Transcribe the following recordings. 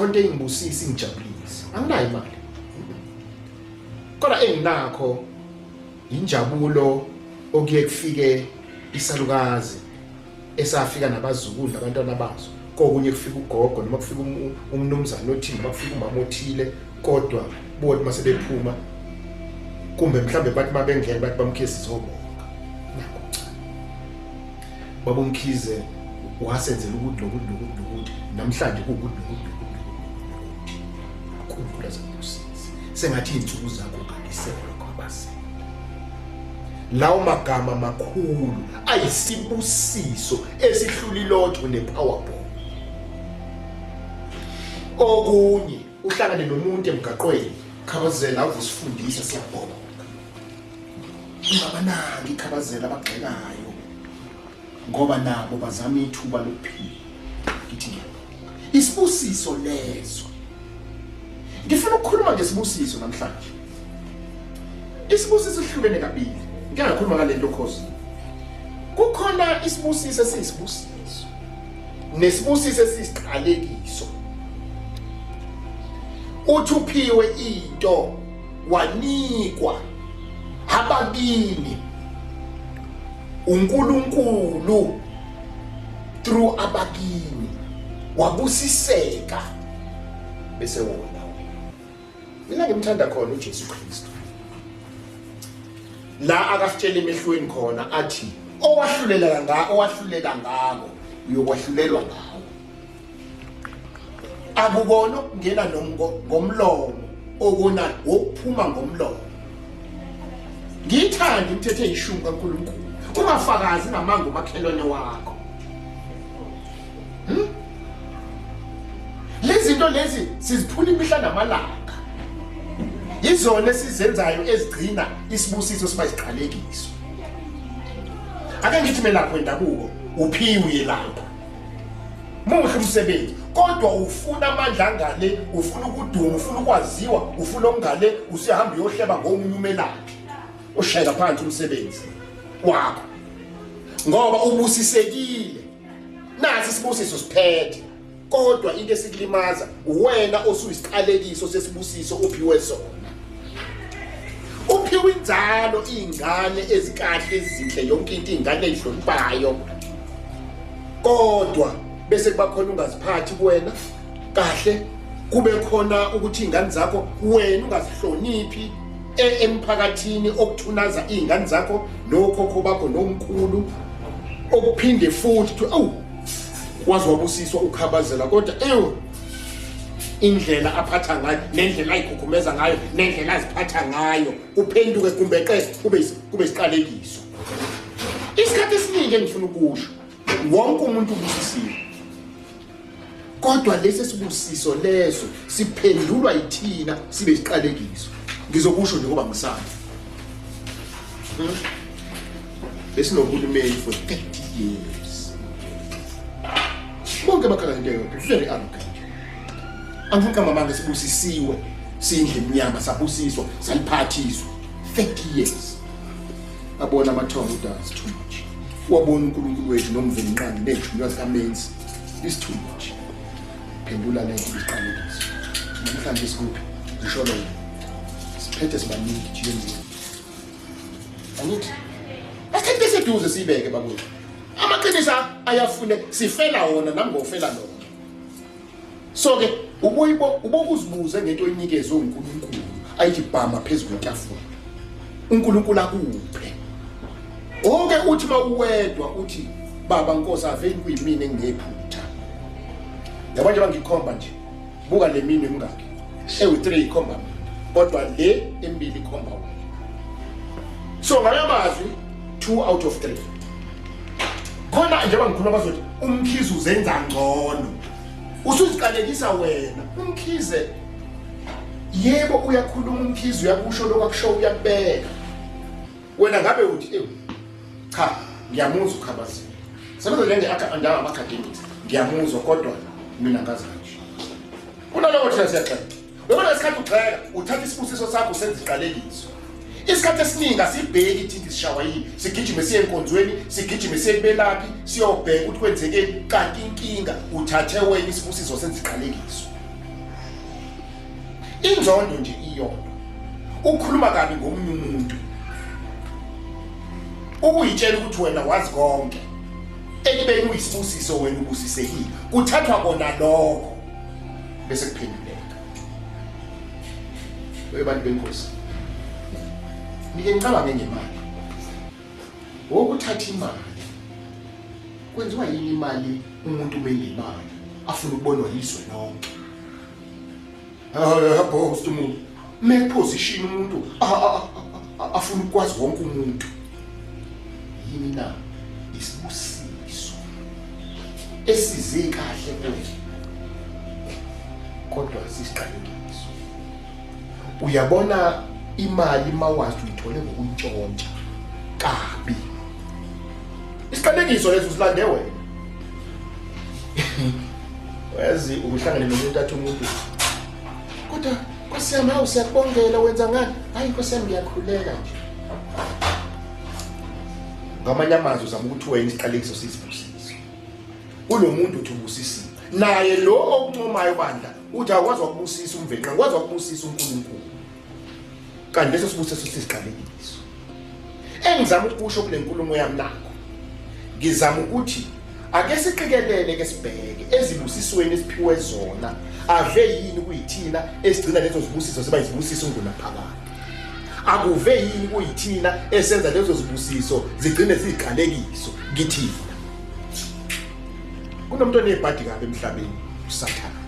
Khona into engibusisa ingijabulise. Anginayo imali. Kodwa enginakho injabulo okuye kufike isalukazi esafika nabazukulu nabantwana bazo kokunye kufika ugogo noma kufika umnumzane othile noma kufika umama othile kodwa bona uma sebephuma kumbe mhlambe bathi mabengena bathi bamkhize sizobonga nakho cha baba umkhize wasenzela ukuthi nokuthi nokuthi nokuthi namhlanje kuwukuthi nokuthi nokuthi nokuthi uNkulunkulu azakubusise sengathi izinsuku zakho unganiselwa kwabase lawo magama makhulu ayisibusiso esihlula ilotho nepowerball okunye uhlangane nomuntu emgaqweni khabazela awuzosifundisa siyabonga ungabanaki ikhabazela abagxekayo ngoba nabo bazama ithuba lokuphila ngithi ngiyabonga isibusiso leso ngifuna ukukhuluma ngesibusiso namhlanje isibusiso sihlukene kabili ngike ngakhuluma ngale nto khosi kukhona isibusiso esiyisibusiso nesibusiso esisiqalekiso uthi uphiwe into wanikwa abakini uNkulunkulu through abakini wabusiseka bese wona mina ngimthanda khona uJesu Kristu la akasitshela emehlweni khona athi owahlulela nga owahlulela ngako uyokwahlulelwa ngawo akukona ukungena ngomlomo okona wokuphuma ngomlomo ngiyithanda imithetho eyishumi kaNkulunkulu ungafakazi ngamanga umakhelwane wakho hmm? lezi zinto lezi siziphula imihla namalanga izona esizenzayo ezigcina isibusiso siba isiqalekiso ake ngithi melapho wendabuko uphiwe lapha muhle umsebenzi kodwa ufuna amandla angale ufuna ukuduma ufuna ukwaziwa ufuna okungale usuyahamba uyohleba ngomunye umelaphi ushayela phansi umsebenzi wakho ngoba ubusisekile nasi isibusiso siphethe kodwa into esikulimaza uwena osuyisiqalekiso sesibusiso uphiwe sona uphiwe inzalo izingane ezikahle ezinhle yonke into izingane ezihloniphayo kodwa bese kuba khona ungaziphathi kuwena kahle kube khona ukuthi izingane zakho wena ungazihloniphi e, emphakathini okuthunaza izingane zakho nokhokho bakho nomkhulu okuphinde futhi awu waze wabusiswa ukhabazela kodwa ewu indlela aphatha ngayo nendlela ayikhukhumeza ngayo nendlela aziphatha ngayo uphenduke kumbeqe kube kube isiqalekiso isikhathi esiningi engifuna ukusho wonke umuntu ubusisiwe kodwa lesi sibusiso leso siphendulwa yithina sibe isiqalekiso ngizokusho nje ngoba ngisana hmm? besinohulumeni for 30 years bonke bakhala ngento eyodwa very arrogant angifuni qamba manga sibusisiwe sindle emnyama sabusiswa saliphathiswa 30 years abona amathongo ukuthi it's too much wabona uNkulunkulu wethu nomvelinqangi nezithunywa zikamenzi is too much phendula le nto isiqalekiso namhlanje sikuphi ngisholo wena siphethe sibaningi GMZ angithi asithethe seduze siyibeke bakwethu amaqiniso ayafune sifela wona nami ngofela lona so ke ubuyibo ubokuzibuze ngento oyinikezwe uNkulunkulu ayithi bhama phezu kwetafula uNkulunkulu akuphe oke uthi mawuwedwa uthi baba nkosi aveni kuyimina enginephutha yabo nje bangikhomba nje buka le minwe emingaki ewu-3 ikhomba mina kodwa le emibili ikhomba wena so ngaya mazwi 2 out of 3 khona njengoba ngikhuluma bazothi umkhize uzenza ngcono usuziqalekisa wena umkhize yebo uyakhuluma umkhize uyakusho lokho akusho uyakubeka wena ngabe uthi ewu cha ngiyamuzwa ukhabazile sebenza njenge-academics ngiyamuzwa kodwa mina ngazi kanje kunaloko thina siyagxeka Uyabona isikhathi ugxeka uthatha isibusiso sakho usenza iqalekiso. Isikhathi esiningi asibheki thina sishawa yini, sigijime siye enkonzweni, sigijime siye kubelaphi, siyobheka ukuthi kwenzekeni kanti inkinga uthathe wena isibusiso senza iqalekiso. Inzondo nje iyodwa, ukukhuluma kabi ngomunye umuntu, ukuyitshela ukuthi wena wazi konke ekubeni uyisibusiso, wena ubusisekile, kuthathwa kona lokho bese kuphenduleka. Webantu benkosi, nike ngicabange ngemali. Wokuthatha imali, kwenziwa yini imali? Umuntu mengemali afuna ukubonwa yizwe lonke, boast umuntu me-position, umuntu afuna ukwazi wonke umuntu. Yini na? Isibusiso esize kahle kuwena, kodwa sisiqalekiso. Uyabona, imali mawazi uyithole ngokuntshontsha kabi, isiqalekiso leso usilande wena. Wazi ukuhlangane nomuntu, athi umuntu, "Kodwa Nkosi yami, hawu, siyakubongela, wenza ngani?" "Hayi Nkosi yami, ngiyakhuleka nje." Ngamanye amazwi uzama ukuthi wena isiqalekiso sisibusiso kulo muntu, uthi ubusisiwe naye lo okuncomayo bandla, uthi akwazi wakubusisa uMvelinqangi, akwazi wakubusisa uNkulunkulu, kanti leso sibusiso sisiqalekiso. Engizama ukusho kule nkulumo yami nakho, ngizama ukuthi ake siqikelele, ke sibheke ezibusisweni esiphiwe zona, ave yini kuyithina esigcina lezo zibusiso ziba izibusiso ngunaphakade? Akuve yini kuyithina esenza lezo zibusiso zigcine ziyiqalekiso kithina? Kunomuntu onebhadi kabi emhlabeni, uSathane.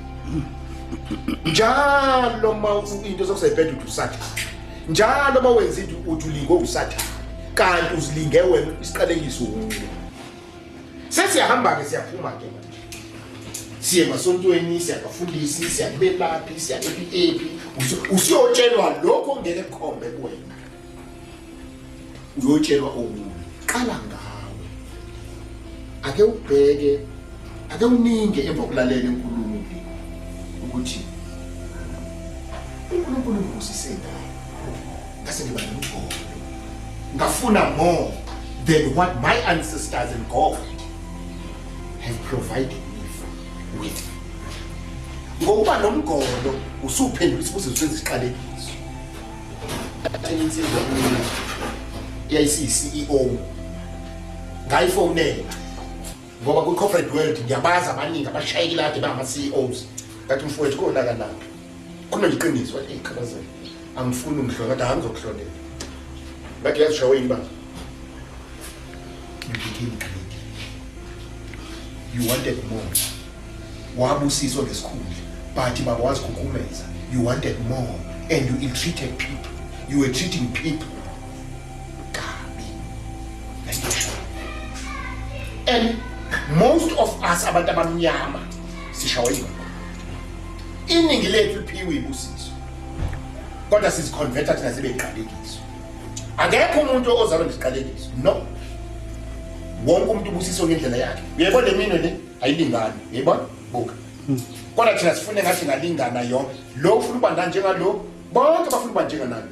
Njalo ma into sokusayibheda uthi uSathane, njalo uma wenza into uthi ulingwe uSathane, kanti uzilinge wena, isiqalekiso umuntu. Sesiyahamba-ke, siyaphuma-ke manje, siye emasontweni, siyabafundisi, siyakubelaphi, siya ephi ephi, usuyotshelwa lokho ongeke kukhombe kuwena, uyotshelwa okunye. Qala ngawe, ake ubheke, ake uninge emva kokulalela inkulumo le ukuthi uNkulunkulu ngibusise ngayo, ngase ngiba nomgomo, ngafuna more than what my ancestors and God have provided me with. Ngokuba nomgono usuphendula isibusiso senza isiqalekiso. Insizwa eyayisiyi-CEO ngayifonela, ngoba kwi-corporate world ngiyabazi abaningi abashayekile kade bangama-CEOs. Ngathi, "Mfowethu, konakalaphi? Khuluma nje iqiniso." Wathi, "Eyi khabazela, angifuni ungihlola." Ngathi, "Hayi, ngizokuhlolela." Ngathi, "Yazi ushawe yini baba? You became greedy, you wanted more. Wabusiswa ngesikhundla, but baba wazikhukhumeza. You wanted more and you ill-treated people. You were treating people kabi." And most of us abantu abamnyama sishawe yilokho. Iningi lethu liphiwe ibusiso, kodwa siziconverta thina zibe iqalekiso. Akekho umuntu ozalwa nesiqalekiso, no. Wonke umuntu ubusiswe ngendlela yakhe. Uyayibona le minwe le, ayilingani, uyayibona? Buka. Kodwa thina sifune ngathi ngalingana yonke. Lo ufuna ukuba njengalo, bonke bafuna ukuba njenganalo.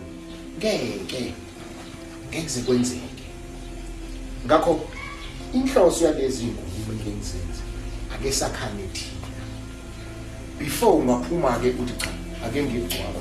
Ngeke, ngeke kuze kwenzeke. Ngakho inhloso yalezi nkulumo engizenze, ake sakhane thina. Before ungaphuma-ke uthi, "Cha, ake ngigcwaba,